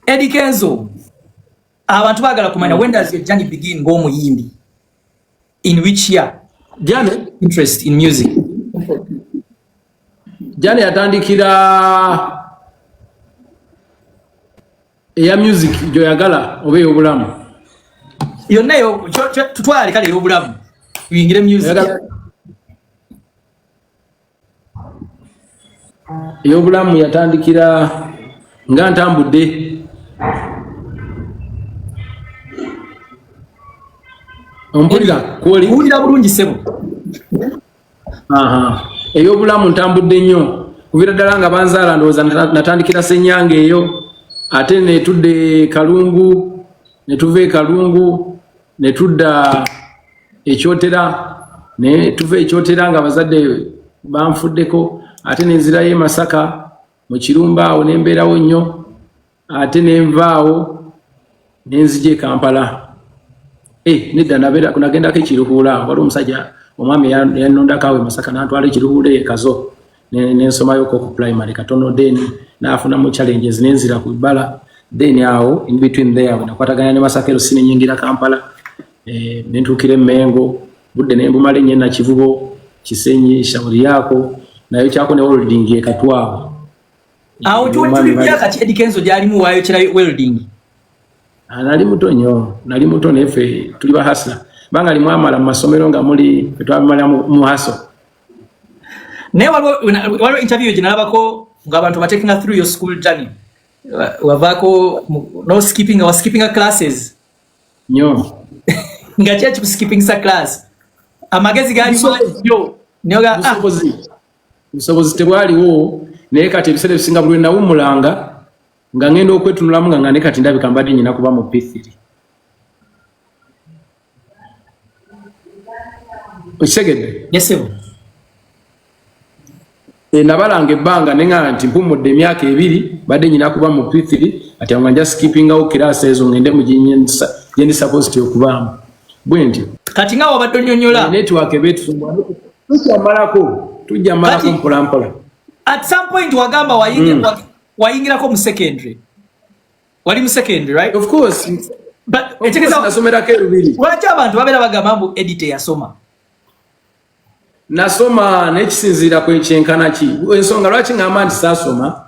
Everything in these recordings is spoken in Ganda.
Eddie Kenzo, abantu baagala kumanya, when does your journey begin ng'omuyimbi? In which year? Journey? Interest in music. Journey yatandikira eya music gyoyagala oba ey'obulamu? Yonna eyo, tutwale kale ey'obulamu, tuyingire music. Ey'obulamu yatandikira nga ntambudde. Ompulira kwoli? Kuwulira bulungi, ssebo. Ey'obulamu ntambudde nnyo kuviira ddala nga banzaala. Ndowooza natandikira Senyange eyo, ate netudda e Kalungu, netuva e Kalungu netudda Ekyotera, netuva Ekyotera nga abazadde banfuddeko, ate nenzirayo e Masaka mu Kirumba awo nembeerawo nnyo, ate nenvaawo nenzija e Kampala. Nedda, nagendako Ekiruhuula. Waliwo omusajja omwami yannondako awo e Masaka, nantwala Ekiruhuula e Kazo, nensomayoko ku primary katono, then nafunamu challenges, nenzira ku bbala. Then awo in between there nakwatagana ne Masaka ero, sinenyingira Kampala, nentuukira Emmengo, budde nembumala ennyo Nakivubo, Kisenyi, Shauri yako nayo kyako ne welding e Katwawo. Awo tuli myaka ki Eddie Kenzo gyalimu wayokera welding? Nali muto nnyo, nali muto, naye ffe tuli ba hustler. Banga limwamala mu masomero nga muli, ffe twabimala mu hustle. Naye waliwo interview gye nalabako ng'abantu batekinga through your school journey. Wavaako no skipping, wa skippinga classes. Nnyo. Nga ki ekikuskippingisa class? Amagezi gaali mangi nnyo. Obusobozi tebwaliwo, naye kati ebiseera ebisinga buli nawummulanga nga ngenda okwetunulamu nga ne kati ndabika mbadde nyina kuba mu P3. Okitegedde? Yes. Nabalanga ebbanga neŋŋamba nti mpumudde emyaka 2, badde nyina kuba mu P3, ati awo nga nja skippingawo class ezo ngende mu gyendi supposed okubaamu, bwe ntyo. Kati nga wabadde onyonyola. Network eba etusumbuwa, tujja malako, tujja malako mpola mpola. At some point wagamba wayingirako mu secondary, wali mu secondary, right? Of course. But nasomerako erubiri. Lwaki abantu babeera bagamba mbu Eddie teyasoma? Nasoma, nekisinziira ku ekyenkana ki. Ensonga lwaki ŋŋamba nti saasoma,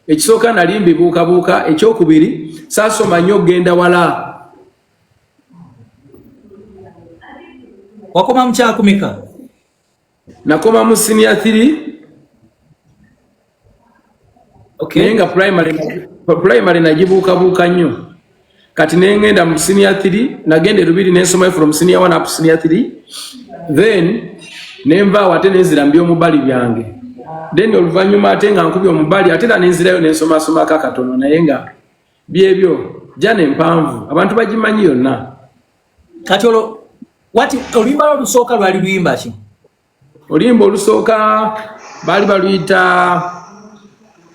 ekisooka nali mbibuukabuuka, ekyokubiri saasoma nnyo okugenda wala. Wakoma mu kyakumeka? Nakoma mu senior 3. Naye nga primary nagibuukabuuka nnyo. Kati nengenda mu senior 3, nagenda erubiri nensomayo from senior 1 up senior 3, then nenvaawo ate nenzira mu byomubali byange. Then oluvannyuma ate nga nkubye omubali, ate era nenzirayo nensomasomako akatono, naye nga byebyo jana empanvu abantu bagimanyi yonna. Kati olwo wati oluyimba lwo olusooka lwali luyimba ki? Oluyimba olusooka baali baluyita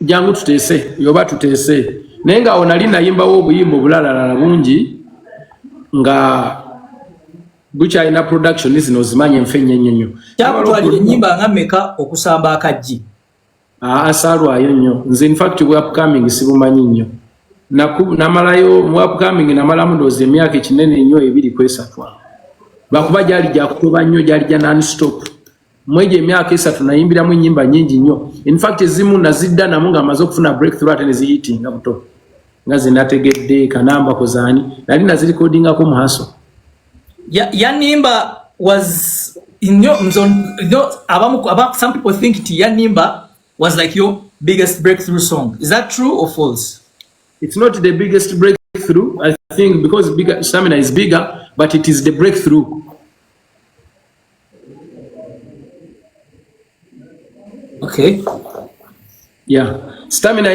Jangu Tuteese yoba Tuteese, naye nga awo nali nayimbawo obuyimba obulalalala bungi nga bukyalina production zino ozimanyi enfe ennyo ennyo nnyo. Kyakutwalira ennyimba nga mmeka okusamba akaggi? Asaalwayo nnyo. Nze infact bwe upcoming sibumanyi nnyo. Namalayo mu upcoming, namalamu ndowooza emyaka ekinene ennyo 2 ku 3, lwakuba gyali gyakutoba nnyo, gyali gya nonstop. Mwegyo emyaka 3 nayimbiramu ennyimba nnyingi nnyo. Infact ezimu nazidda namu nga maze okufuna breakthrough, ate nezihitinga buto nga zenategedde kanamba kozaani nali nazirekodingako mu hustle. Yanimba was abamu, some people think nti Yanimba was like your biggest breakthrough song. Is that true or false? It's not the biggest breakthrough, I think, because bigger, Stamina is bigger, but it is the breakthrough. Yeah. Stamina,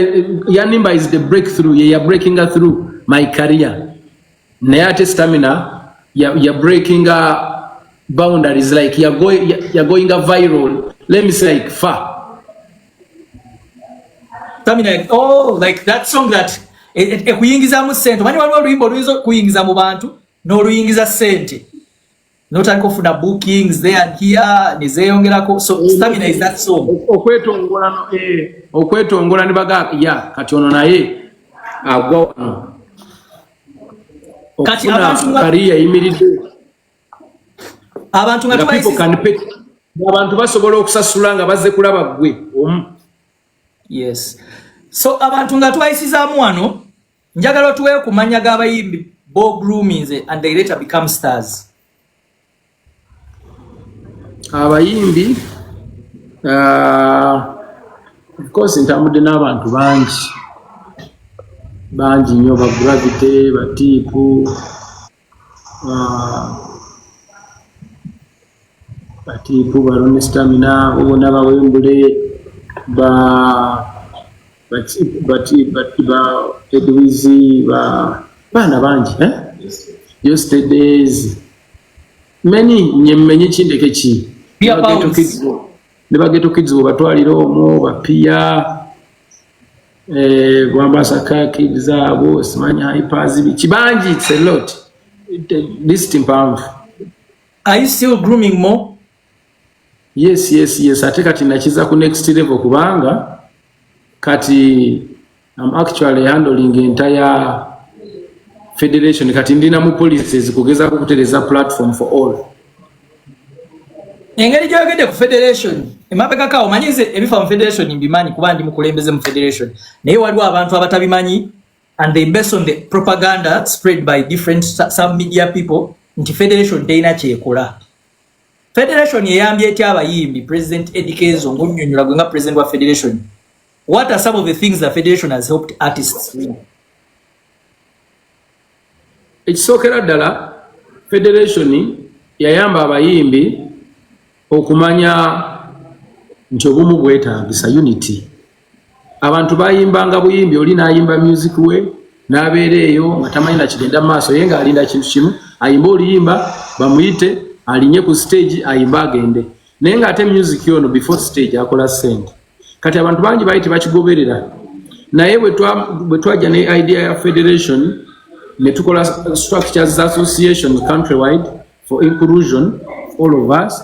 Yanimba is the breakthrough. Yeah, you're breaking through my career. Naye ate Stamina, you're breaking boundaries, like you're going viral. Let me say like far. Stamina, oh, like that song that ekuyingizaamu ssente. Omanyi waliwo oluyimba oluyinza okuyingiza mu bantu n'oluyingiza ssente n'otandika ofuna bookings there and here nezeeyongerako. So Stamina is that song. Okwetongola, okwetongola ne baga ya kati ono naye Agwa wano Kati okufuna abantu career eyimiridde abantu nga nga people can pay, abantu basobola okusasula nga bazze kulaba ggwe omu. Yes, so abantu nga tubayisizaamu wano, njagala otuweeyo ku mannya g'abayimbi bo groominze and they later become stars. Abayimbi, of course ntambudde n'abantu bangi bangi nnyo, ba Gravity, batiipu, batiipu ba Ronnie Stamina, abo bonna, bawembule, ba ba Edwizi, ba baana bangi, eh? Yesterdays many nyemmenye kindeke ki. Pia Ne ba Ghetto Pounds. Kids ne ba Ghetto Kids bwebatwalira omwo, bapiya, Bwambasaka Kids, abo simanyi Hypers, biki, bangi, it's a lot. List mpanvu. Are you still grooming more? Yes, ate kati nakiza ku next level kubanga kati I'm actually handling entire federation. Kati ndina mu policies kugezaako okutereeza platform for all. Engeri gyoyogedde ku federation emabegako, omanyize ebifa mu federation mbimanyi kuba ndi mukulembeze mu federation, naye waliwo abantu abatabimanyi and they base on the propaganda spread by different some media people nti federation terina kyekola. Federation eyambye etya abayimbi? President Eddy Kenzo, ng'onnyonnyola gwe nga president wa federation, what are some of the things the federation has helped artists with? Ekisookera ddala, federation yayamba abayimbi okumanya nti obumu bwetaagisa, unity. Abantu bayimbanga buyimbi, oli n'ayimba music we n'abeera eyo nga tamanyi nakigenda mu maaso, ye ng'alinda kintu kimu, ayimbe oluyimba bamuyite alinye ku stage ayimbe agende, naye ng'ate music ono before stage akola ssente. Kati abantu bangi baali tebakigoberera, naye bwe twajja ne idea ya federation ne tukola structures za association countrywide for inclusion, all of us,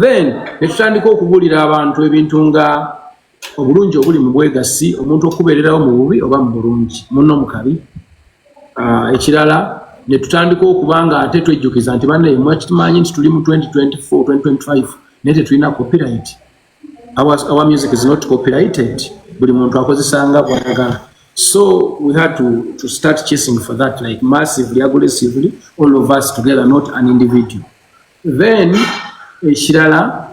then ne tutandika okubuulira abantu ebintu nga obulungi obuli mu bwegassi, omuntu okubeererawo mu bubi oba mu bulungi, munno mu kabi. Ekirala ne tutandika okuba nga ate twejjukiza nti bannaye, mwakimanyi nti tuli mu 2024, 2025, naye tetulina copyright. Our music is not copyrighted, buli muntu akozesa nga bw'ayagala. So we had to start chasing for that, like massively, aggressively, all of us together, not an individual. Then ekirala,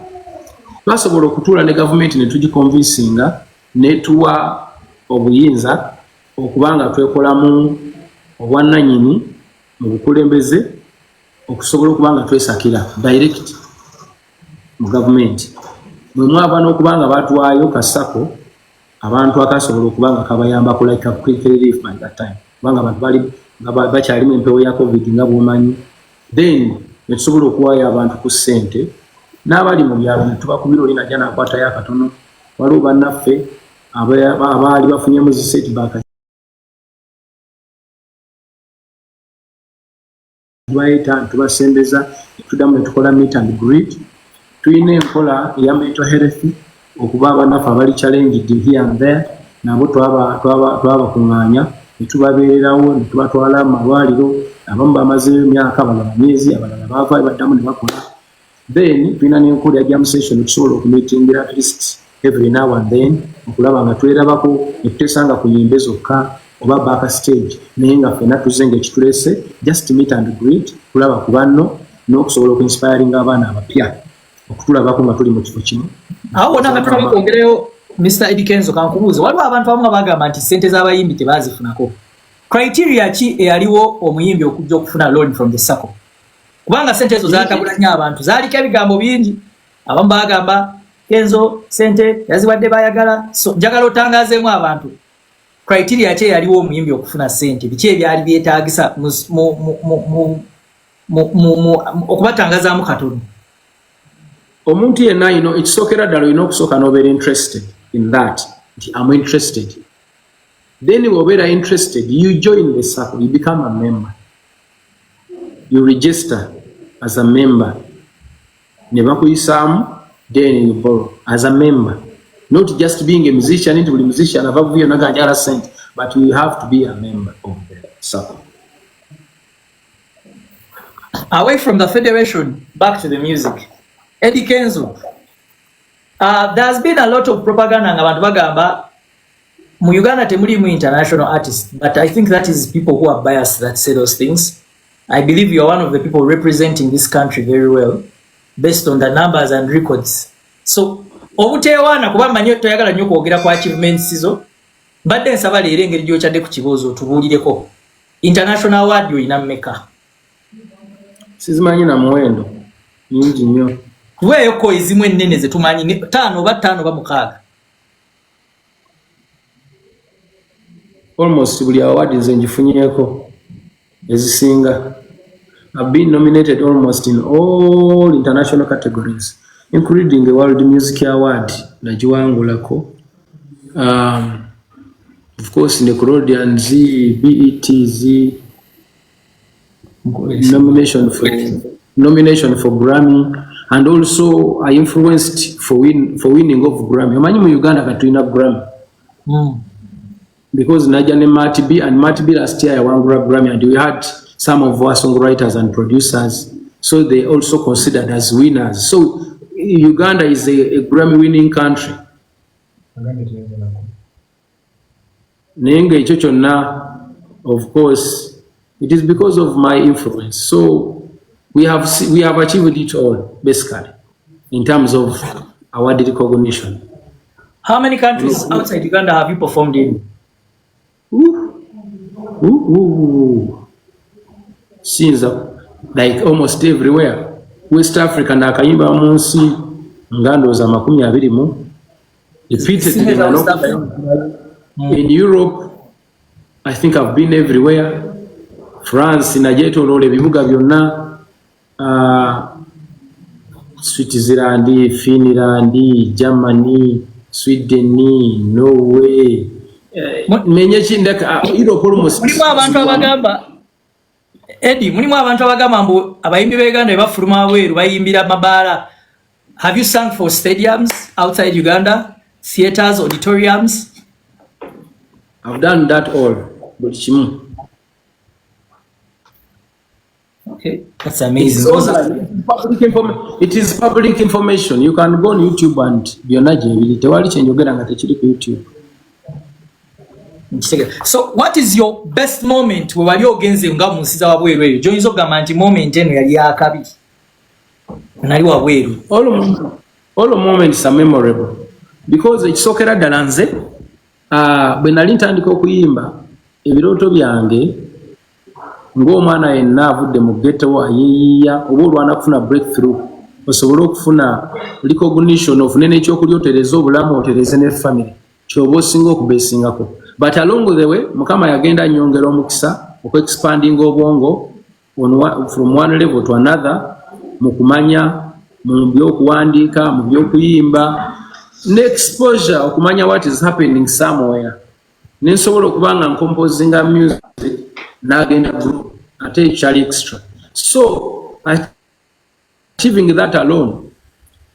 twasobola okutuula ne gavumenti ne tugiconvincinga netuwa obuyinza okuba nga twekolamu obwannannyini mu bukulembeze, okusobola okuba nga twesakira direct mu gavumenti, bwe mwava n'okuba nga batuwaayo ka SACCO abantu akasobola okuba nga kabayambako, like a quick relief by that time, kubanga abantu bali nga bakyalimu empewo ya COVID nga bwomanyi. Then netusobola okuwaayo abantu ku ssente n'abali mu byalo ne tubakubira, oli najja nakwatayo akatono. Waliwo bannaffe abaali bafunyemu zi setback, tubayita tubasembeza, tuddamu netukola meet and greet. Tulina enkola eya mental health, okuba abannaffe abali challenged here and there, nabo twabakuŋŋaanya ne tubabeererawo ne tubatwala mu malwaliro. Abamu bamazeeyo emyaka, abalala myezi, abalala baavaayo baddamu ne bakola. Then tulina n'enkola ya jam session, tusobola okumeetingira at least every now and then okulaba nga twerabako ne tuteesanga ku nyimbe zokka oba back stage, naye nga ffenna tuzze nga ekituleese just meet and greet, kulaba ku banno n'okusobola okuinspiringa abaana abapya okutulabako nga tuli mu kifo kimu. Awo wonna nga tulaba kwongereyo, Mr Eddy Kenzo, kankubuuze, waliwo abantu abamu nga bagamba nti ssente z'abayimbi tebazifunako. Criteria ki eyaliwo omuyimbi okujja okufuna loan from the SACCO? Kubanga ssente ezo zatabula nnyo abantu, zaaliko ebigambo bingi, abamu bagamba Kenzo ssente yaziwadde bayagala. So njagala otangazeemu abantu, criteria ki eyaliwo omuyimbi okufuna ssente? Biki ebyali byetaagisa okubatangazaamu katono? Omuntu yenna ayina, ekisookera ddala olina okusooka n'obeera interested in that, nti am interested. Then bw'obeera interested, you join the circle, you become a member, you register as a member, ne bakuyisaamu, then you borrow as a member, not just being a musician, nti buli musician ava buviyo naga njagala sente. But you have to be a member of the circle. Away from the federation, back to the music. Eddie Kenzo, there's been a lot of propaganda nga bantu bagamba mu Uganda temulimu international artists, but I think that is people who are biased that say those things. I believe you are one of the people representing this country very well based on the numbers and records. So obuteewaana, kuba mmanyi toyagala nnyo kwogera ku achievements zo, mbadde nsaba leero engeri gy'okyadde ku kibuuzo otubuulireko, international award olina mmeka? Sizimanyi na muwendo, nyingi nnyo. Tuweeyoko ezimu ennene ze tumanyi, taano oba ttaano oba mukaaga. Almost buli award nze ngifunyeeko ezisinga. I've been nominated almost in all international categories, including a World Music Award nagiwangulako, of course Nickelodeons, BETs, nomination for Grammy, and also I influenced for winning of Grammy. Omanyi mu Uganda katulina Grammy. Because najja ne Matt B, and Matt B last year yawangula Grammy, and we had some of our songwriters and producers, so they also considered as winners. So Uganda is a Grammy winning country. Naye nga ekyo kyonna, of course, it is because of my influence. So we have achieved it all, basically, in terms of award recognition. How many countries outside Uganda have you performed in? Ooh. Ooh, ooh. Since like almost everywhere. West Africa nakayimba mu nsi nga ndowooza 20 repeatedly. In Europe, I think I've been everywhere. France nagyetoloola ebibuga byonna, Switzerland, Finland, Germany, Sweden, Norway, menye kindeka, Europe almost. Mulimu abantu abagamba, Eddie, mulimu abantu abagamba mbu abayimbi ba Uganda bafuluma wabweru bayimbira mabaala. Have you sung for stadiums outside Uganda, theaters, auditoriums? I've done that all, buli kimu. Okay, that's amazing. It is public information. You can go on YouTube and byonna gyebiri. Tewali kyenjogera nga tekiri ku YouTube. So what is your best moment we wali ogenze nga mu nsi za wabweru eyo gy'oyinza okugamba nti moment eno yali yakabi nali wabweru? All moments are memorable because ekisookera ddala nze bwe nali ntandika okuyimba, ebirooto byange ng'omwana yenna avudde mu ghetto ayeeyiiya oba olwana kufuna breakthrough osobole okufuna recognition, ofune n'ekyokulya, otereze obulamu, otereze ne family, kyoba osinga okubesingako. But along the way, Mukama yagenda nyongera omukisa okuexpandinga obwongo from one level to another, mu kumanya, mu byokuwandiika, mu byokuyimba, ne exposure okumanya what is happening somewhere, nensobola okuba nga ncomposinga music n'agenda group ate ekyali extra. So achieving that alone,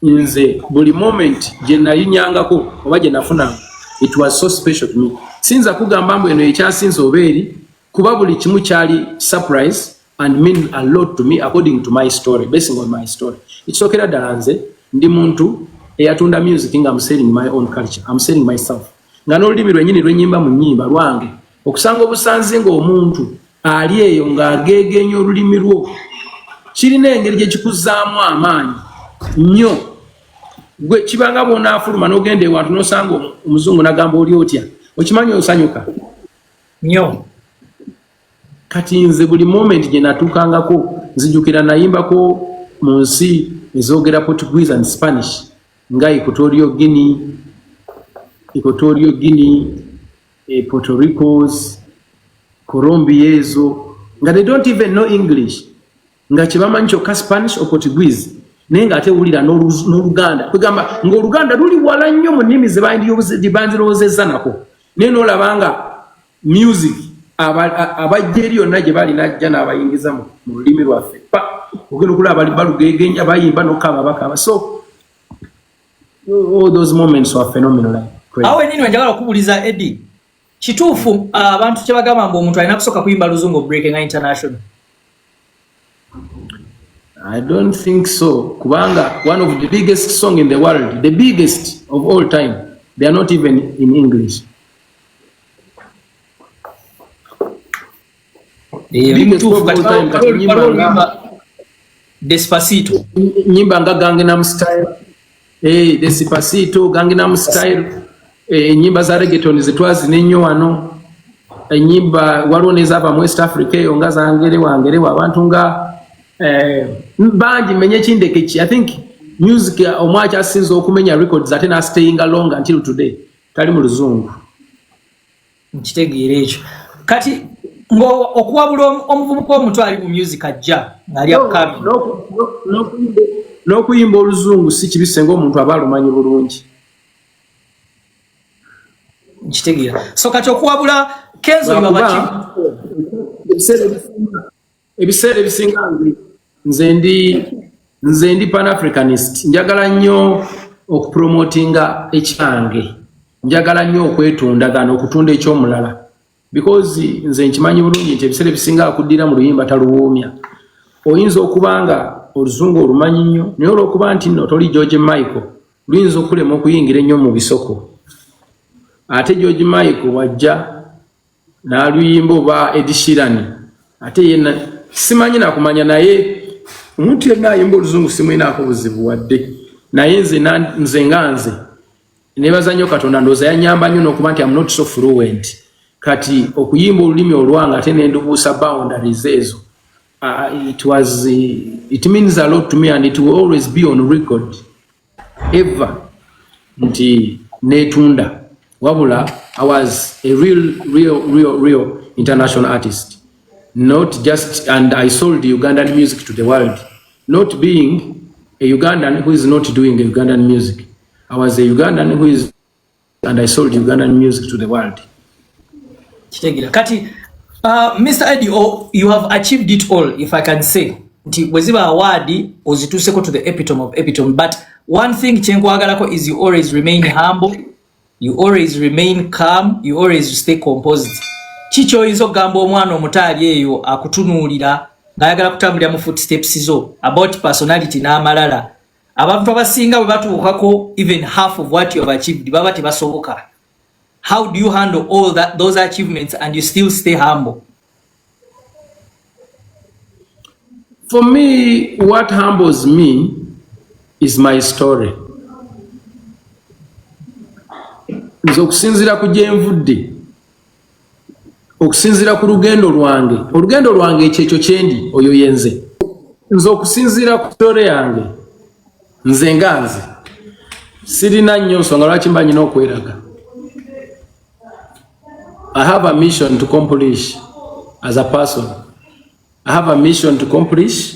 nze buli moment gye nayinyangako oba gye nafunanga, it was so special to me. Sinza kugamba mbu eno ekyasinze oba eri, kuba buli kimu kyali surprise and mean a lot to me according to my story, basing on my story. Ekisookera ddala, nze ndi muntu eyatunda music nga I'm selling my own culture, I'm selling myself, nga n'olulimi lwennyini lwenyimba mu nnyimba lwange. Okusanga obusanzi ng'omuntu ali eyo ng'ageegenya olulimi lwo, kirina engeri gye kikuzaamu amaanyi nnyo. Gwe kibanga bw'onaafuluma n'ogenda ewantu n'osanga omuzungu n'agamba, "Oli otya?" Okimanyi osanyuka nnyo. Kati nze buli moment gye natuukangako, nzijukira nayimbako mu nsi ezoogera Portuguese and Spanish nga Equatorial Guinea, Puerto Ricos, Colombia, ezo nga they don't even know English, nga kyebamanyi kyokka Spanish or Portuguese, naye ng'ate wulira n'Oluganda, kwegamba ng'Oluganda luli wala nnyo mu nnimi ze bandirowoozezza nako, naye n'olaba nga music abajja eri yonna gye bali najja n'abayingiza mu lulimi lwaffe, ogenda okulaba bali balugegenya, bayimba nokkaaba bakaaba. So all those moments were phenomenal, like crazy. Awo wennyini wenjagala okubuuliza, Eddie. Kituufu abantu kye bagamba mbu omuntu alina kusooka kuyimba luzungu breaking international? I don't think so, kubanga one of the biggest song in the world, the biggest of all time, they are not even in English. Despacito. Nyimba nga Gangnam Style, Despacito, Gangnam Style, enyimba za reggaeton zetwazina ennyo wano, enyimba waliwo nezaava mu West Africa eyo nga zangerewa ngerewa abantu nga bangi menye kindeke ki. I think music omwaki asinza okumenya records ate n'astayinga long until today tali mu luzungu. Nkitegeera ekyo. Kati okuwabula omuvubuka omuto ali mu music ajja ng'ali upcoming. N'okuyimba oluzungu si kibi singa omuntu aba alumanyi bulungi. Nkitegeera. So kati okuwabula Kenzo, ebiseera ebisinga nze ndi pan-Africanist. Njagala nnyo okupromotinga ekyange, njagala nnyo okwetunda than okutunda ekyomulala, because nze nkimanyi bulungi nti ebiseera ebisinga akuddira mu luyimba taluwuumya. Oyinza okuba nga oluzungu olumanyi nnyo, naye olwokuba nti nno toli George Michael, luyinza okulema okuyingira ennyo mu bisoko. Ate George Michael wajja n'aluyimba oba Ed Sheeran, ate yenna simanyi nakumanya, naye omuntu yenna ayimba oluzungu simwinaako buzibu wadde. Naye nze nga nze nebaza nnyo Katonda, ndowooza yanyamba nnyo n'okuba nti am not so fluent. Kati okuyimba olulimi olwange ate nendubuusa boundaries ezo, it means a lot to me and it will always be on record ever nti netunda. Wabula I was a real, real, real, real international artist, not just, and I sold Ugandan music to the world, not being a Ugandan who is not doing Ugandan music. I was a Ugandan who is, and I sold Ugandan music to the world. Kitegeera. Kati Mr Eddie, oh, you have achieved it all, if I can say nti bwe ziba award ozituuseko to the epitome of epitome. But one thing kyenkwagalako is you always remain humble, you always remain calm, you always stay composed. Ki kyoyinza okugamba omwana omuto ali eyo akutunuulira ng'ayagala kutambulira mu footsteps zo about personality n'amalala? Abantu abasinga bwe batuukako even half of what you have achieved, baba tebasoboka. How do you handle all that, those achievements, and you still stay humble? For me, what humbles me is my story. Nze okusinziira ku gye nvudde, okusinziira ku lugendo lwange, olugendo lwange ekyo ekyo kyendi oyo yenze. Nze okusinziira ku story yange, nze nga nze sirina nnyo nsonga lwaki mba nyina okweraga. I have a mission to accomplish as a person. I have a mission to accomplish.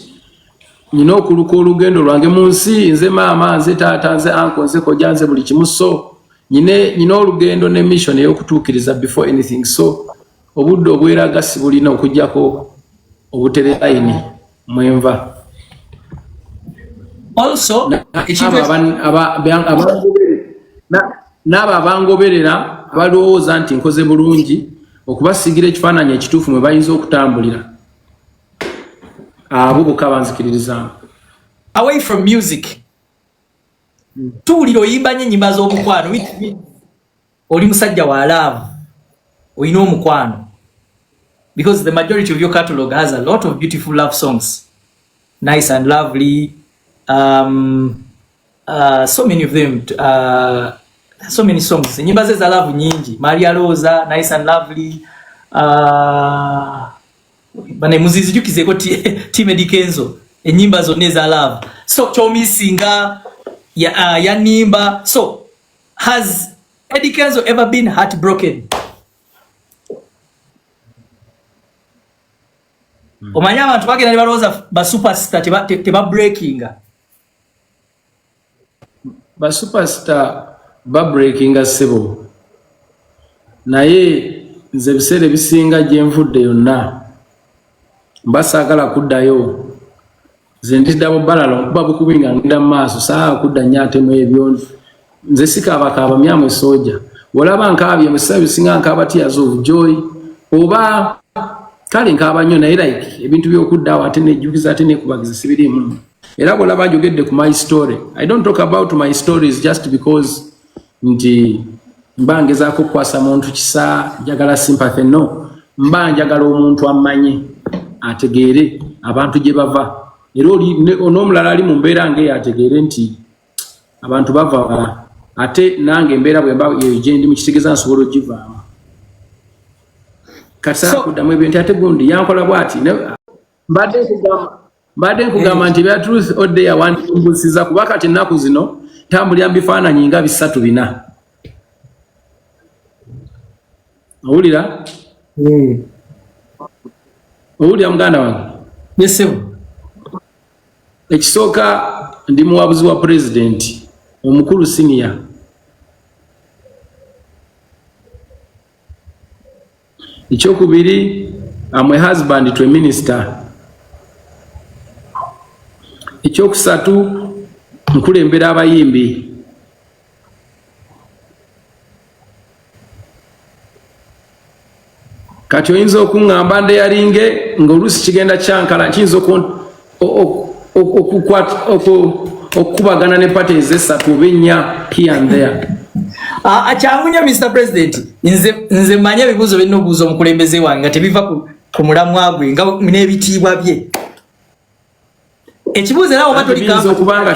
Nyina okuluka olugendo lwange mu nsi. Nze maama, nze taata, nze uncle, nze kojja, nze buli kimu. So nyine olugendo ne mission ey'okutuukiriza before anything. So obudde obweraga sibulina okuggyako obutererayini mwenva. Also N'abo abangoberera abalowooza nti nkoze bulungi, okubasigira ekifaananyi ekituufu mwe bayinza okutambulira, abo bokka banzikiririzaamu. Away from music, tuwulira oyimba nnyo ennyimba z'omukwano. Oli musajja wa love, olina omukwano, because the majority of your catalog has a lot of beautiful love songs, Nice and Lovely, so many of them, so many songs, enyimba ze za love nyingi, Maria Rosa, Nice and Lovely, bane muzizijukizeko team Eddy Kenzo, enyimba zonna eza love. So kyomisinga ya, yanimba. So has Eddy Kenzo ever been heartbroken? Omanyi abantu bagenda ne balowooza ba superstar teba breakinga. Ba superstar ba breakinga, ssebo, naye nze ebiseera ebisinga gye nvudde yonna mba saagala kuddayo. Nze ndi double barrel, nkuba bukubi nga ngenda mu maaso, saagala kudda nnyo ate mu ebyo. Nze sikaabakaaba myamwe sooja. Olaba nkaabye mu biseera bisinga nkaaba tears of joy, oba kale nkaaba nnyo, naye like ebintu by'okudda awo ate nejjukiza ate nekubagiza sibiriimu. Era bwolaba njogedde ku my story, I don't talk about my stories just because nti mba ngezaako okukwasa muntu kisa, njagala sympathy. No, mba njagala omuntu ammanye, ategeere abantu gye bava, era n'omulala ali mu mbeera ng'eyo ategeere nti abantu bava wala, ate nange embeera bwe mba eyo gye ndi mukitegeeza nsobola ogivaamu. Kati saa kuddamu ebyo nti ate gundi yankola bw'ati. Mbadde nkugamba nti ebya truth or dare wandimbusiza, kuba kati ennaku zino ntambulira mu bifaananyi nga bisatu bina. Owulira? Owulira, muganda wange? Yes, ssebo. Ekisooka, ndi muwabuzi wa pulezidenti omukulu senior. Ekyokubiri, am a husband to a minister. Ekyokusatu, nkulembera abayimbi. Kati oyinza okuŋŋamba ndeyalinge ng'oluusi kigenda kyankala, kiyinza okukubagana ne party ezesatu oba ennya here and there. Ah, kyangu nnyo, Mr President. Nze mmanyi ebibuuzo birina obuuza omukulembeze wange nga tebiva ku mulamwa gwe nga n'ebitiibwa bye. Ekibuuzo era oba toli Biyinza okuba nga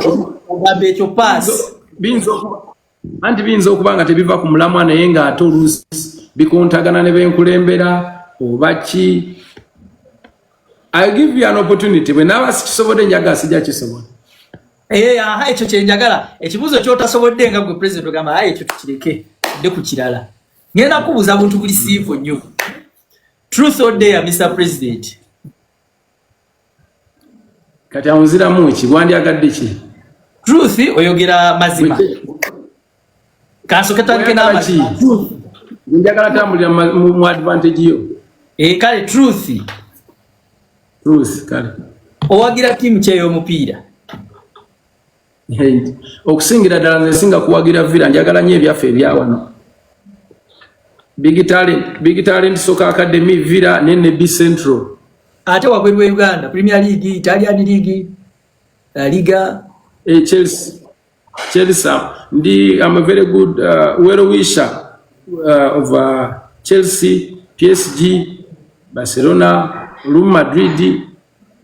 ogamba ekyo pass. Anti biyinza okuba nga tebiva ku mulamwa, naye ng'ate oluusi bikontagana ne benkulembera oba ki. I give you an opportunity. Bwe naaba sikisobodde, njagala sijja kisobola. Eh, aha, ekyo kye njagala. Ekibuuzo ky'otasobodde nga gwe president ogamba, ayi, ekyo tukireke, tudde ku kirala. Ngenda kubuuza buntu buli simple nnyo. Truth or dare, Mr President? Kati awo nziramu ki? Wandyagadde ki? Truth, oyogera mazima. Kansooke tandike Oyagala ki? n'amazima. Truth. Njagala tambulira mu advantage yo. Eh, kale truth. Truth, kale. Owagira ttiimu ki ey'omupiira? Okusingira ddala nze nsinga kuwagira Villa. Njagala nnyo ebyaffe ebyawano, Big Talent, Big Talent Soccer Academy, Villa ne Nebbi Central. Ate wabweru wa Uganda, Premier League, Italian League, La Liga? Eh, Chelsea. Chelsea, ndi I'm a very good well wisher of Chelsea, PSG, Barcelona, Real Madrid,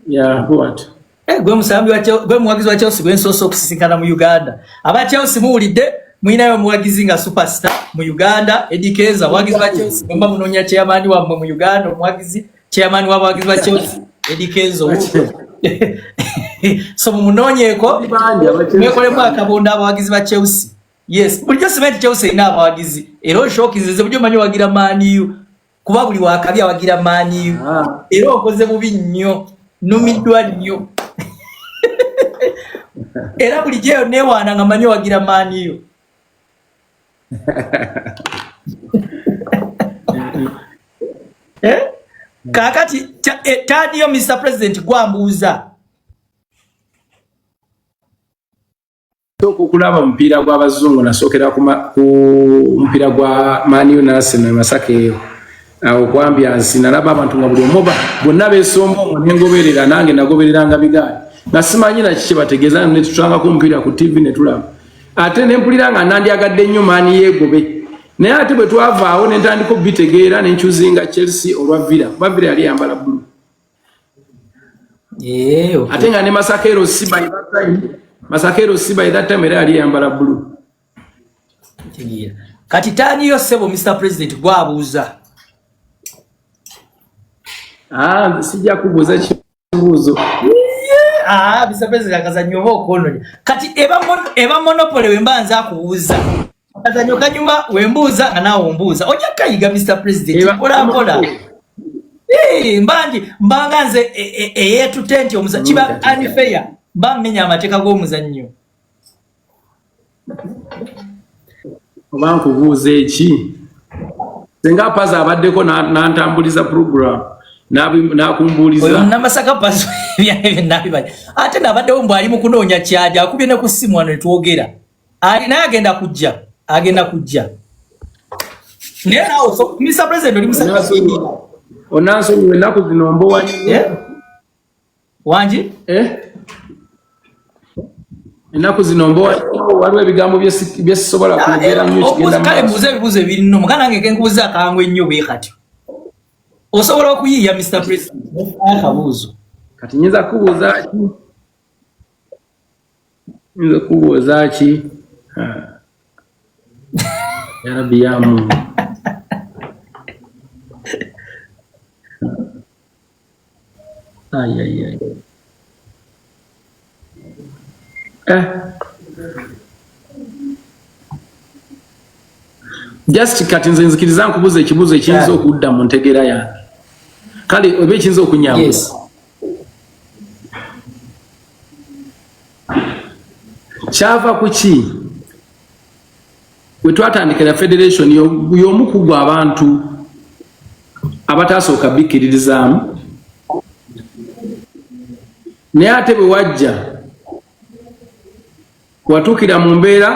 yeah, what? Eh, gwe musambi wa gwe muwagizi wa Chelsea gwe nsoose okusisinkana mu Uganda. Aba Chelsea muwulidde, mulinayo omuwagizi nga superstar mu Uganda, Eddie Kenzo, abawagizi ba Chelsea bwe muba munoonya chairman wammwe mu Uganda, omuwagizi, chairman w'abawagizi ba Chelsea, Eddie Kenzo. So mumunoonyeeko, Bangi aba Chelsea. mwekolemu akabondo abawagizi ba Chelsea. Yes, bulijjo simanyi nti Chelsea erina abawagizi, era oshockinze. Bulijjo omanyi owagira Man U, kuba buli wakabi awagira Man U. Ah. Era okoze bubi nnyo, numiddwa nnyo. Era bulijjo eyo neewaana nga manyi owagira Man U. Eh? Kaakati taadiyo, Mr President, gwambuuza. Sooka okulaba omupiira gw'abazungu, nasookera ku mupiira gwa Man U n'Arsenal e Masaka eyo. Awo ku ambiance nalaba abantu nga buli omu bonna beesomba omwo, nengoberera nange nagobereranga bigaali nga simanyi naki kyebategeeza, ne tutulangako omupiira ku TV ne tulaba, ate ne mpulira nga nandyagadde nnyo Man yeegobe. Naye ate bwe twavaawo ne ntandika obitegeera, ne nchoosinga Chelsea olwa Villa, kuba Villa yali yambala blue. Eh, okay. Ate nga ne Masaka LC by that time, Masaka LC by that time era yali yambala blue. Ntegeera. Kati taaniyo, ssebo Mr President, gwabuuza. Ah, sijja kubuuza kibuuzo. Ah, Mr President, akazannyo oba okwononya. Kati eba monopoly wemba nze akubuuza. Akazannyo kanyuma wembuuza nga naawe ombuuza. Ojja kukayiga, Mr President, mpola mpola. Eh, mba ndi mbanga nze eyeetute nti kiba unfair, mba mmenya amateeka g'omuzannyo. Oba nkubuuza eki? Senga Pazo abaddeko n'antambuliza program, Oyo n'akumbuuliza. Munamasaka Pazo ebyo nabimanyi, ate nabaddewo mbw ali mu kunoonya kyaja, akubye ne ku ssimu wano netwogera, ali naye agenda kujja, agenda kujja. Naye naawe, so, Mr President, oli musajja. Onansonyiwa, ennaku zino mbowa. Eh? Wangi? Eh? Ennaku zino mbowa, waliwo ebigambo byesisobola kwogera nnyo kigenda mu Kale maaso. Mbuuza ebibuuzo ebirino muganda nange kenkubuuza akangu ennyo bwe katyo. Osobola okuyiiya, Mr President, akabuuzo? Kati nyinza kubuuza ki? Nyinza kubuuza ki? Ah. Ya Rabbi ya Mungu. Ay, ay, ay. Eh. Just kati nze nzikiriza nkubuuza ekibuuzo ekiyinza okudda mu ntegeera yange, kale oba ekiyinza okunyamba. Yes. Kyava ku ki we twatandikira federation y'omu ku gwe abantu abatasooka bikkiririzaamu, naye ate bwe wajja watuukira mu mbeera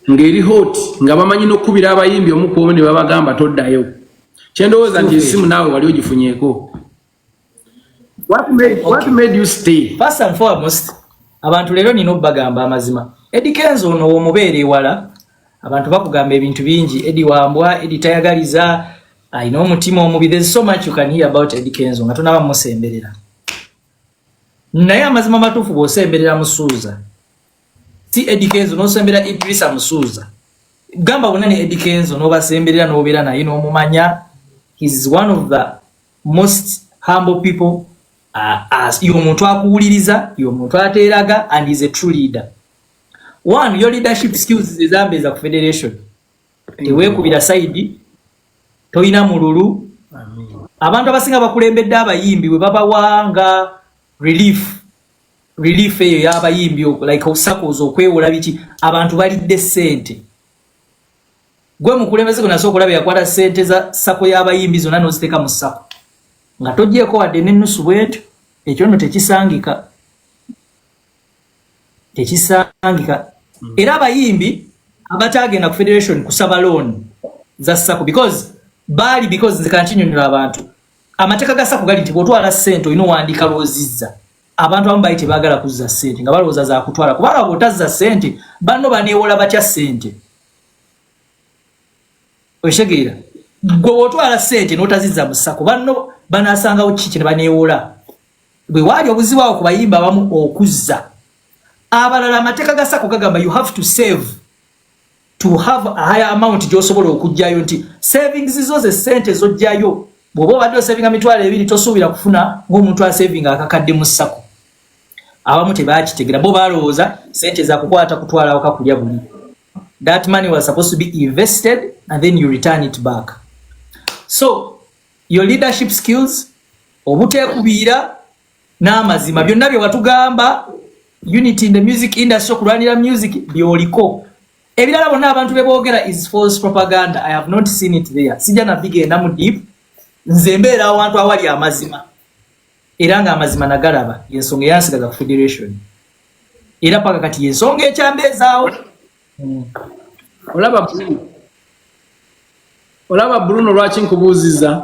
ng'eri hot, nga bamanyi n'okukubira abayimbi omu ku omu ne babagamba toddayo? Kyendowooza nti esimu naawe wali ogifunyeeko. What made you stay? First and foremost, abantu leero nina obbagamba amazima. Eddy Kenzo ono womubeera ewala, abantu bakugamba ebintu bingi. Eddy wambwa, Eddy tayagaliza, alina omutima omubi. There's so much you can hear about Eddy Kenzo nga tonaba musemberera, naye amazima matuufu, bw'osemberera Musuuza, si Eddy Kenzo, n'osembera Idrisa Musuuza, gamba bonna ne Eddy Kenzo, n'obasemberera n'obeera naye n'omumanya, he's one of the most humble people. Y'omuntu akuwuliriza, y'omuntu ateeraga, and is a true leader. One, your leadership skills zezambeeza ku federation. Teweekubira side, toyina mululu. Abantu abasinga bakulembedde abayimbi bwe babawanga relief eyo y'abayimbi, like SACCOs, okwewola biki, abantu balidde ssente. Gwe mukulembeze gwe nasooka okulaba yakwata ssente za SACCO y'abayimbi zonna n'oziteeka mu SACCO nga togyeko wadde n'ennusu bwetyo. Ekyo nno tekisangika, tekisangika. Era abayimbi abatagenda ku federation kusaba loan za SACCO, because baali, because nze kankinyonyola abantu, amateeka ga SACCO gali nti bw'otwala ssente olina owandiika lw'ozizza. Abantu abamu baali tebaagala kuzza ssente nga balowooza zakutwala, kubanga bw'otazza ssente banno baneewola batya ssente? Okitegeera? Gwe bw'otwala ssente n'otazizza mu SACCO, banno banaasangawo kiki ne baneewola? Bwe waali obuzibu awo ku bayimbi abamu okuzza. Abalala, amateeka ga SACCO gagamba you have to save to have a higher amount gy'osobola okuggyayo, nti savings zo ze ssente z'oggyayo. Bw'oba obadde osavinga 20,000, tosuubira kufuna ng'omuntu asavinga akakadde mu SACCO. Abamu tebakitegera, bo balowooza sente zakukwata kutwala waka kulya buli. That money was supposed to be invested and then you return it back. So your leadership skills, obuteekubiira n'amazima, byonna bye watugamba, unity in the music industry, okulwanira music, byoliko. Ebirala bonna abantu be boogera is false propaganda. I have not seen it there. Sijja nabigenda mu deep. Nze mbeera awantu awali amazima, era nga amazima nagalaba. Yensonga eyansigaza ku federation, era paka kati yensonga ekyambeezaawo. Olaba Bruno, lwaki nkubuuziza?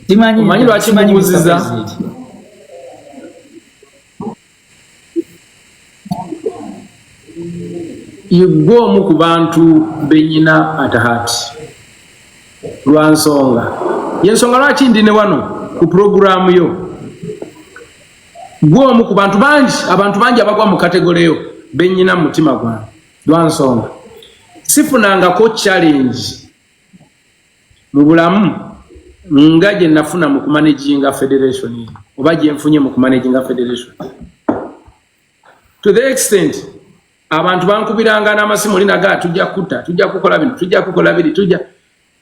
Simanyi. Omanyi lwaki Simanyi, Mr. nkubuuziza? President. Gwe omu ku bantu benyina at heart, lwa nsonga yensonga lwaki ndi ne wano ku puroguramu yo. Gwe omu ku bantu bangi, abantu bangi abagwa mu category yo benyina mu mutima gwange, lwa nsonga sifunangako challenge mu bulamu nga gye nafuna mu kumanaginga federation eno, oba gye nfunye mu kumanaginga federation, to the extent abantu bankubiranga n'amasimu olinaga, tujja kutta, tujja kukola bino, tujja kukola biri, tujja,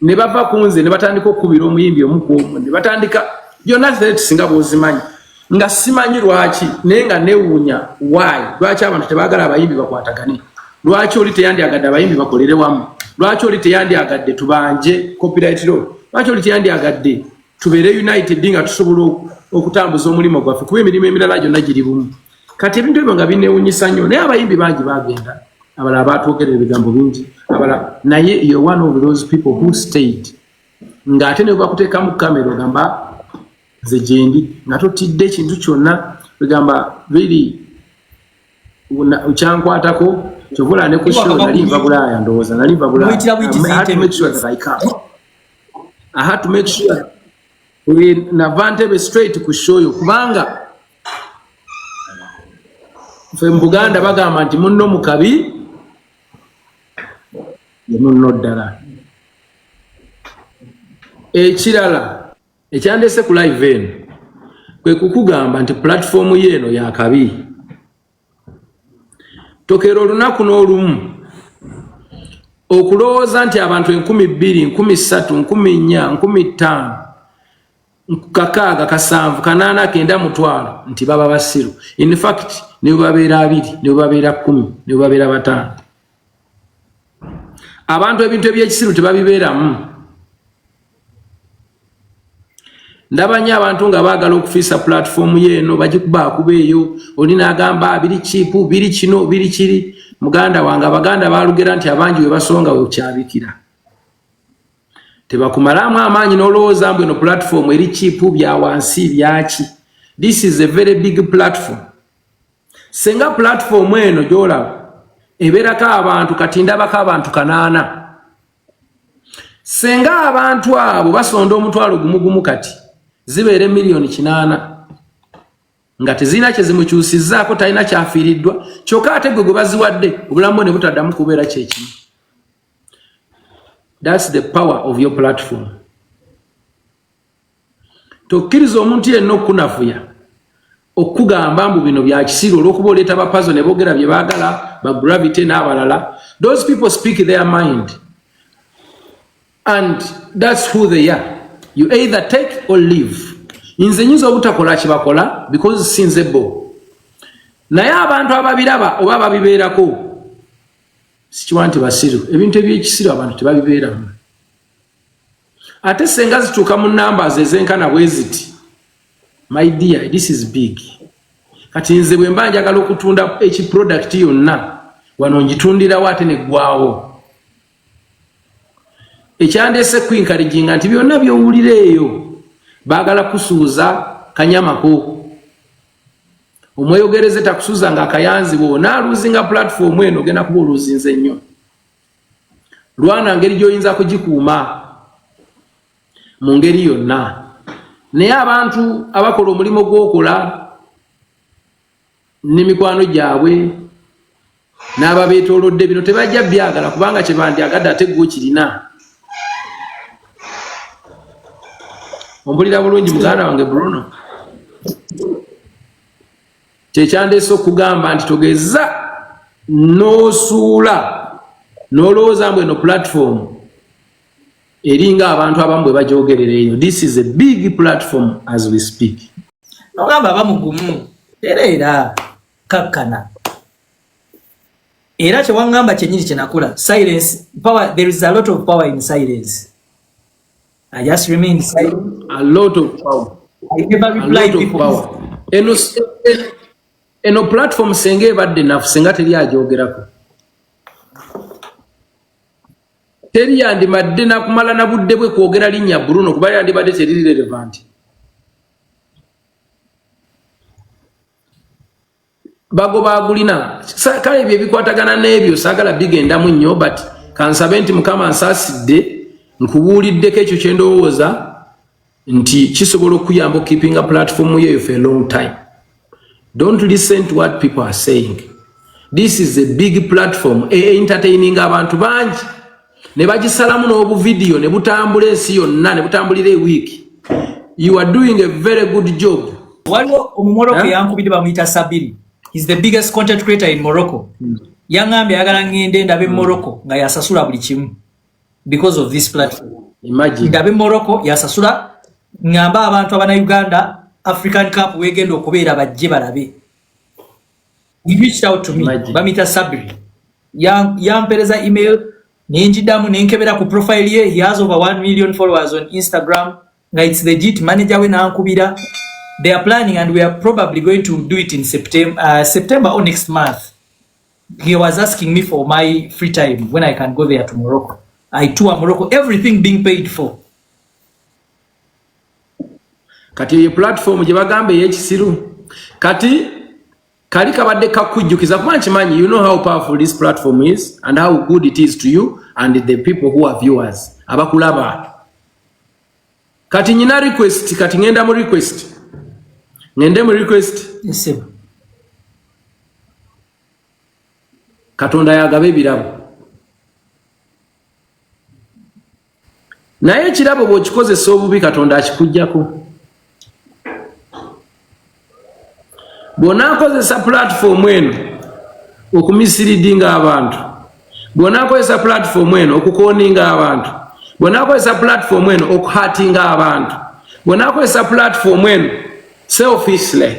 ne bava ku nze ne batandika okukubira omuyimbi omu ku omu, ne batandika byonna threats nga bw'ozimanyi, nga simanyi lwaki, naye nga newuunya why, lwaki abantu tebaagala abayimbi bakwatagane? Lwaki oli teyandyagadde abayimbi bakolere wamu? Lwaki oli teyandyagadde tubanje copyright law? Lwaki oli teyandyagadde tubeere united nga tusobola okutambuza omulimu gwaffe, kuba emirimu emirala gyonna giri bumu? Kati ebintu ebyo nga binewunyisa nnyo, naye abayimbi bangi bagenda. Abalala batwogerera ebigambo bingi, abalala, naye you're one of those people who stayed, ng'ate ne bakuteekamu kamera ogamba nze gyendi, nga totidde ekintu kyonna. Egamba really kyankwatako. Kyova ne ku show nali nva Bulaaya, ndowooza nali nva Bulaaya. I had to make sure that I come. I had to make sure nava Ntebe straight ku show yo, kubanga ffe mu Buganda bagamba nti munno mu kabi ye munno ddala. Ekirala ekyandese ku live eno kwe kukugamba nti platform ye eno yakabi. Tokeera olunaku n'olumu okulowooza nti abantu 2000, 3000, 4000, 5000, 6, 7, 8, 9, 1,000,000 nti baba basiru. In fact, ne bwe babeera 20, ne bwe babeera 10, ne bwe babeera 5, abantu ebintu ebyekisiru tebabibeeramu. Ndaba nnyo abantu nga baagala okufiisa platform yeeno, bagikubaakuba eyo, oli n'agamba biri cheap, biri kino, biri kiri. Muganda wange, Abaganda baalugera nti abangi we basonga we kyabikira. Tebakumalaamu amaanyi n'olowooza mbu eno platform eri cheap, bya wansi, byaki. This is a very big platform. Senga platform eno gy'olaba ebeerako abantu, kati ndabako abantu 8. Senga abantu abo basonda omutwalo gumu gumu, kati zibeera 8 million nga tezirina kye zimukyusizzaako, talina kyafiiriddwa. Kyokka ate gwe gwe baziwadde, obulamu bwe ne butaddamu kubeera kyekimu. That's the power of your platform. Tokkiriza omuntu yenna okukunafuya, okugamba mbu bino bya kisiru olw'okuba oleeta bapazo ne boogera bye baagala, ba Gravity n'abalala. Those people speak their mind and that's who they are. You either take or leave. Nze nyinza obutakola kibakola because sinze bo, naye abantu ababiraba oba ababibeerako sikiwa nti basiru. Ebintu ebyekisiru abantu tebabibeeramu. Ate senga zituuka mu numbers ezenkana bwe ziti, my dear, this is big. Kati nze bwe mba njagala okutunda ekiproduct yonna wano, ngitundirawo ate neggwawo. Ekyandeese kwencouraginga nti byonna byowulira eyo baagala kusuuza kanyamako. Omweyogereze takusuuza nga akayanzi. Bwona alosinga platform eno, ogenda kuba olosinze nnyo. Lwana ngeri gy'oyinza kugikuuma mu ngeri yonna, naye abantu abakola omulimu gw'okola n'emikwano gyabwe n'ababeetoolodde, bino tebajja byagala, kubanga kyebandyagadde ate gwe okirina. Ompulira bulungi, muganda wange Bruno? Kyekyandeese okugamba nti togeza n'osuula n'olowooza mbu eno platform eringa abantu abamu bwe bajogerera eyo. This is a big platform as we speak. Nogamba abamugumu era kakkana. Era kyewaŋŋamba kyennyini kyenakola. Silence power. There is a lot of power in silence. I just remain silent. A lot of power. I never A reply lot of people. power. Eno platform senga ebadde nafu, senga teri agyogerako, teri yandimadde nakumala na budde bwe kwogera linnya Bruno, kuba yandibadde teriri relevant. Bagoba agulina. Kale ebyo ebikwatagana n'ebyo saagala bigendamu nnyo, but kansabe nti Mukama nsaasidde nkubuuliddeko ekyo kye ndowooza nti kisobola okuyamba okukipinga platform yeyo for a long time. Don't listen to what people are saying. This is a big platform entertaining abantu bangi, ne bagisalamu n'obuvidiyo ne butambula ensi yonna, ne butambulira ewiiki. You are doing a very good job. Waliwo Omumorocco Eh? yankubidde, bamuyita Sabiri. He's the biggest content creator in Morocco. Yaŋŋambye ayagala ŋŋende ndabe Morocco nga yasasula buli kimu because of this platform. Imagine. Ndabe Morocco yasasula, ŋŋambe abantu Abannayuganda African Cup wegenda okubeera bajje balabe. He reached out to me. Imagine. Bamuyita Sabiri. Yampereza email nenjiddamu nenkebera ku profile ye. He has over 1 million followers on Instagram, nga it's legit. Manager we nankubira. They are planning and we are probably going to do it in September, September or next month. He was asking me for my free time when I can go there to Morocco. I tour Morocco, everything being paid for. Kati eyo platform gye bagamba ey'ekisiru, kati kali kabadde kakujjukiza, kuba nkimanyi you know how powerful this platform is and how good it is to you and the people who are viewers abakulaba. Kati nyina request, kati ngenda mu request, ngende mu request. Yes, sir. Katonda yagaba ebirabo, naye ekirabo bw'okikozesa obubi Katonda akikuggyako. Bw'onaakozesa platform eno okumisiridinga abantu, bw'onaakozesa platform eno okukoninga abantu, bw'onaakozesa platform eno okuhatinga abantu, bw'onaakozesa platform eno selfishly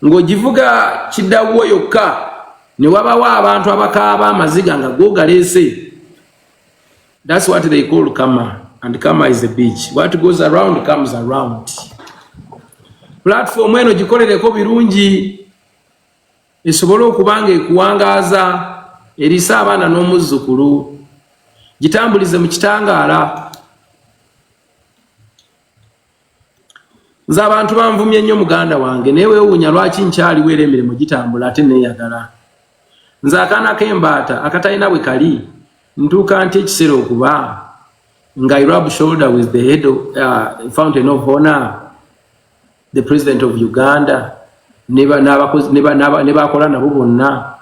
ng'ogivuga kiddawo yokka, ne wabawo abantu abakaaba amaziga nga gogaleese. That's what they call karma, and karma is a bitch. What goes around comes around. Platform eno gikolereko birungi, esobole okuba nga ekuwangaaza, eriisa abaana n'omuzzukulu, gitambulize mu kitangaala. Nze abantu banvumye nnyo muganda wange, naye weewuunya lwaki nkyaliwo era emirimu gitambula ate neeyagala. Nze akaana k'embaata akatalina bwe kali, ntuuka nti ekiseera okuba nga I rub shoulder with the head of fountain of honor, the president of Uganda, ne bakola nabo bonna.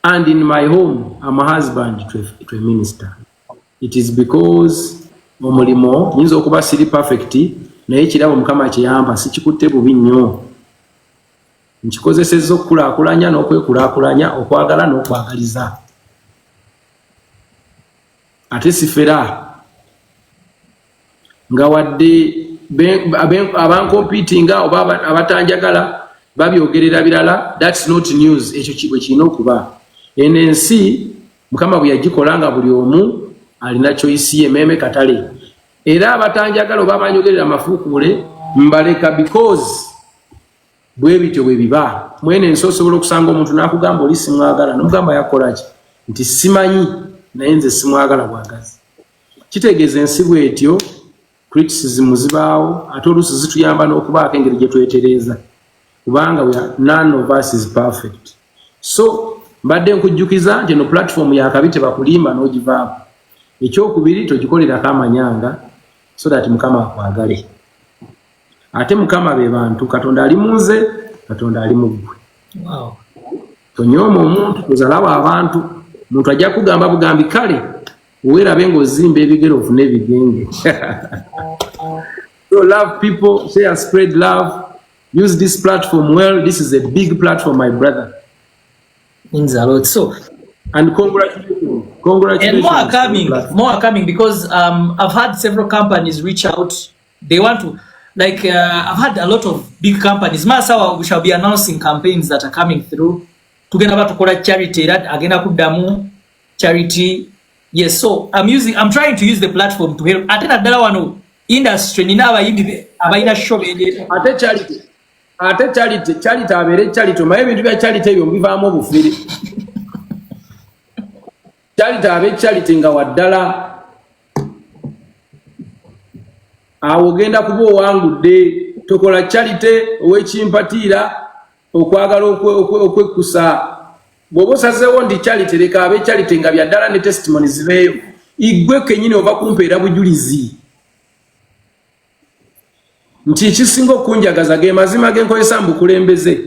And in my home, I'm a husband to a minister. It is because omulimo nyinza okuba siri perfect, naye ekirabo Mukama kye yampa sikikutte bubi nnyo. Nkikozesezza okukulaakulanya n'okwekulaakulanya, okwagala n'okwagaliza. Ate sifera nga wadde abankompitinga oba abatanjagala babyogerera birala, that's not news. Ekyo bwe kirina okuba. Eno ensi Mukama bwe yagikola nga buli omu alina choice ye, meeme katale. Era abatanjagala oba abanyogerera amafuukuule mbaleka, because bwe bityo bwe biba. Mwene ensi osobola okusanga omuntu n'akugamba oli simwagala, n'omugamba yakola ki? Nti simanyi, naye nze simwagala bwagazi. Kitegeeza ensi bw'etyo, criticism zibaawo, ate oluusi zituyamba n'okubaako engeri gye twetereeza, kubanga none of us is perfect. So mbadde nkujjukiza nti eno platform yakabi, tebakulimba n'ogivaako. Ekyokubiri, togikolerako amanyanga so that Mukama akwagale. Ate Mukama be bantu, Katonda ali mu nze, Katonda ali mu ggwe. Wow. Tonyooma omuntu, tozalawo abantu. Omuntu ajja kugamba bugambi, kale weerabe ng'ozimba ebigere ofune ebigenge. So love people, share, spread love, use this platform well. This is a big platform, my brother. Means a lot. So, and congratulations. Congratulations. And more are coming. More are coming because I've had several companies reach out. They want to, like, I've had a lot of big companies. Masawa, we shall be announcing campaigns that are coming through. Tugenda batukola charity, era agenda kuddamu charity. Yes, so I'm trying to use the platform to help. Ate naddala wano industry nina abayimbi abalina show bendeeta. Ate charity, ate charity, charity abeere charity. Omanyi ebintu bya charity ebyo bivaamu obufere. Charity abe charity nga waddala. Awo ogenda kuba owangudde. Tokola charity ow'ekimpatiira okwagala okwekkusa. Bw'oba osazeewo nti charity, leka abe charity nga bya ddala ne testimony zibeeyo. Igwe kennyini ova kumpeera bujulizi nti ekisinga okunjagaza ge mazima ge nkozesa mu bukulembeze.